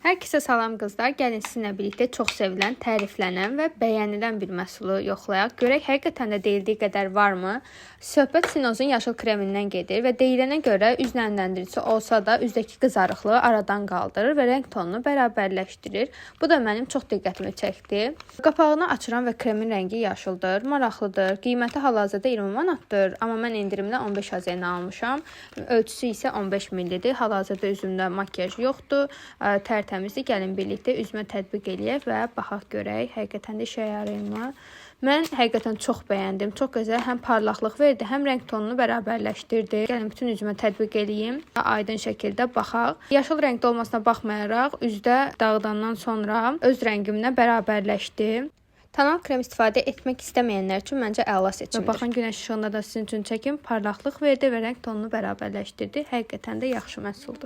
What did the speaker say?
Hər kəsə salam qızlar. Gəlin sizinlə birlikdə çox sevilən, təriflənən və bəyənilən bir məhsulu yoxlayaq. Görək həqiqətən də deyildiyi qədər varmı? Söhbət Sinozun yaşıl kremindən gedir və deyilənə görə üz nəmləndiricisi olsa da üzdəki qızarıqlığı aradan qaldırır və rəng tonunu bərabərləşdirir. Bu da mənim çox diqqətimi çəkdi. Qapağını açıram və kremin rəngi yaşıldır, maraqlıdır. Qiyməti hal-hazırda 20 manatdır, amma mən endirimlə 15 AZN almışam. Ölçüsü isə 15 millidir. Hal-hazırda üzümdə makiyaj yoxdur. Tərtəmizdir. Gəlin birlikdə üzümə tətbiq eləyək və baxaq görək həqiqətən də işə yarayırmı? Mən həqiqətən çox bəyəndim. Çox gözəl həm parlaqlıq verdi, həm rəng tonunu bərabərləşdirdi. Gəlin bütün üzümə tətbiq eləyim. Aydın şəkildə baxaq. Yaşıl rəngdə olmasına baxmayaraq üzdə dağıdandan sonra öz rəngimlə bərabərləşdi. Tonal krem istifadə etmək istəməyənlər üçün məncə əla seçimdir. Və baxın, günəş işığında da sizin üçün çəkim, parlaqlıq verdi və rəng tonunu bərabərləşdirdi. Həqiqətən də yaxşı məhsuldur.